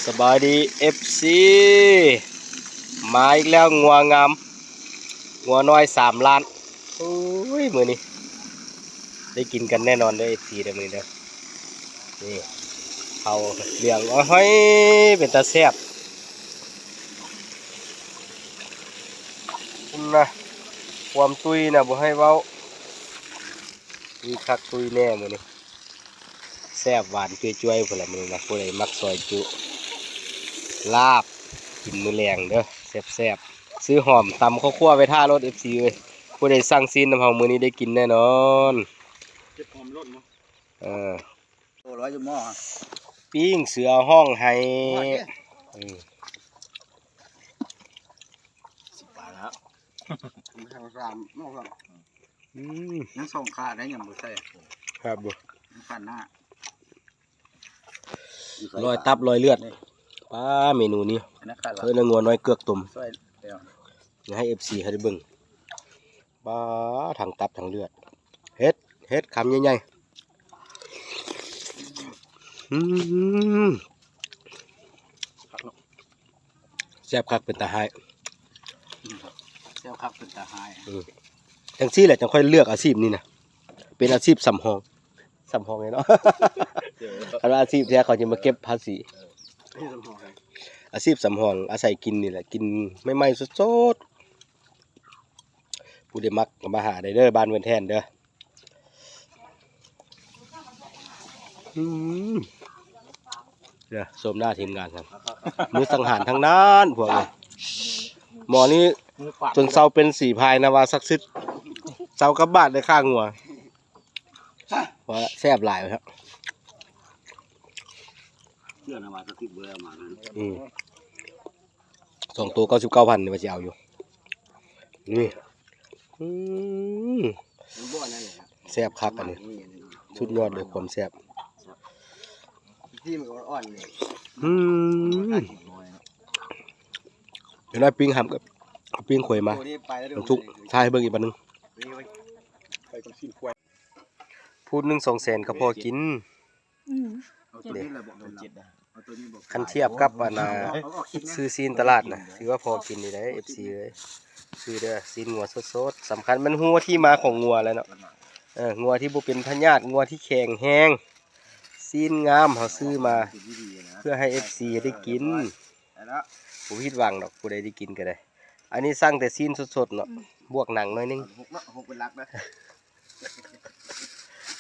ສະບາຍດີ ເອັຟຊີ ມາອີກແລ້ວ ງົວງາມ ງົວນ້ອຍສາມລ້ານ. ໂອ້ຍ ມື້ນີ້ໄດ້ກິນກັນແນ່ນອນເດີ ເອັຟຊີ ເດີ ມື້ນີ້ເດີ. ນີ້ ເຂົ້າເຫຼືອງ ໂອ້ຍ ເປັນຕາແຊບ. ພຸ້ນນະ ຄວາມຕຸ້ຍນະ ບໍ່ໃຫ້ເວົ້າ ຕຸ້ຍຄັກຕຸ້ຍແນ່ມື້ນີ້. ແຊບຫວານຈ່ວຍໆ ພຸ້ນລະມື້ນີ້ນະ. ຜູ້ໃດມັກຊອຍຈຸ ລາບ ກິນມື້ແລງເດີ ແຊບໆ. ຊື້ຫອມຕຳເຂົ້າຂົ້ວໄວ້ຖ້າໂລດ ເອັຟຊີ ເອີຍ. ຜູ້ໃດສັ່ງຊີ້ນນຳເຮົາມື້ນີ້ໄດ້ກິນແນ່ນອນ. ເກັບຫອມໂລດເນາະ ເອີ ໂອ້ ຮ້ອຍຢູ່ໝໍ້ ປີ້ງເສືອຮ້ອງໄຫ້ ເອີ ສິບບາດແລ້ວ ທາງສາມໝໍ້ ອືມ ຍັງສອງຂາໄດ້ ຍັງບໍ່ໃສ່ ແຊບບໍ່ ຍັງຂາໜ້າ ລອຍຕັບລອຍເລືອດ. ປ້າ ເມນູນີ້ ອັນນັ້ນຂາດລະ ເອີ້ນວ່າງົວນ້ອຍເກືອກຕົມ ຊ່ອຍແລ້ວ ໃຫ້ເອັຟຊີເຮົາໄດ້ເບິ່ງ. ປາ ທັງຕັບທັງເລືອດ ເຮັດ ເຮັດຄຳໃຫຍ່ໆ. ອືມ ແຊບຄັກເປັນຕາຮ້າຍ ແຊບຄັກເປັນຕາຮ້າຍ. ອືມ ຈັ່ງຊີ້ແຫຼະ ຈັ່ງຄ່ອຍເລືອກອາຊີບນີ້ນະ ເປັນອາຊີບສຳຮອງ ສຳຮອງເນາະ. ຄັນວ່າອາຊີບແທ້ເຂົາຈະມາເກັບພາສີ. ອາຊີບສຳຮອງ ອາໄສກິນນີ້ແຫຼະ ກິນໃໝ່ໆ ສົດໆ. ຜູ້ໃດມັກກໍມາຫາໄດ້ເດີ ບ້ານເວີນແທ່ນເດີ. ອືມ ເດີ ຊົມໜ້າທີມງານກັນ ມືສັງຫານທັງນັ້ນພວກນີ້. ໝໍນີ້ຈົນເຊົາເປັນສີພາຍນາວາສັກສິດ ເຊົາກັບບາດໄດ້ຂ້າງົວ. ວ່າແຊບຫຼາຍຄັບ ເຊື່ອນາວາສັກສິດບໍ່ໄດ້ເອົາມານັ້ນ. ອືມ ສອງໂຕເກົ້າສິບເກົ້າພັນ ນີ້ວ່າຊິເອົາຢູ່. ນີ້ ອືມ ແຊບຄັກອັນນີ້ ສຸດຍອດເລີຍຄວາມແຊບ. ທີ່ມັນອ່ອນໆ ນີ້ ອືມ ເຫັນວ່າປີ້ງຫຳກັບ ເອົາປີ້ງຂວາຍມາ ໂຕນີ້ໄປແລ້ວ ມັນສຸກ ຖ່າຍໃຫ້ເບິ່ງອີກບາດໜຶ່ງ. ໄປກັບຊີ້ນຄວາຍ ພູດໜຶ່ງສອງແສນກໍພໍກິນ. ອືມ ເອົາໂຕນີ້ແຫຼະ ບອກເອົາໂຕນີ້ ຄັນທຽບກັບອັນນ່າ ຊື້ຊີ້ນຕະຫຼາດນະ ຖືວ່າພໍກິນຢູ່ເດ້ ເອັຟຊີ ເອີຍ. ຊື້ເດີ ຊີ້ນງົວສົດໆ ສຳຄັນແມ່ນຮູ້ທີ່ມາຂອງງົວແຫຼະເນາະ. ເອີ ງົວທີ່ບໍ່ເປັນພະຍາດ ງົວທີ່ແຂງແຮງ ຊີ້ນງາມ ເຮົາຊື້ມາເພື່ອໃຫ້ເອັຟຊີໄດ້ກິນ ບໍ່ຜິດຫວັງດອກ ຜູ້ໃດໄດ້ກິນກໍໄດ້. ອັນນີ້ສັ່ງແຕ່ຊີ້ນສົດໆ ເນາະ ອືມ ບວກໜັງໜ້ອຍໜຶ່ງ ຫົກເນາະ ຫົກເປັນຫຼັກນະ.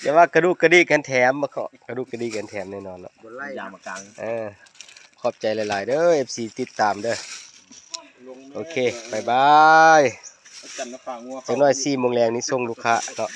ຢ່າວ່າກະດູກກະດິກກັນແຖມ ມາເຄາະກະດູກກະດິກກັນແຖມແນ່ນອນເນາະ ບໍ່ໄລ່ ຢາມາກາງ. ເອີ ຂອບໃຈຫຼາຍໆ ເດີ ເອັຟຊີ ຕິດຕາມເດີ. ໂອເຄ ບາຍບາຍ. ຈັກໜ້ອຍສີ່ໂມງແລງນີ້ສົ່ງລູກຄ້າເນາະ.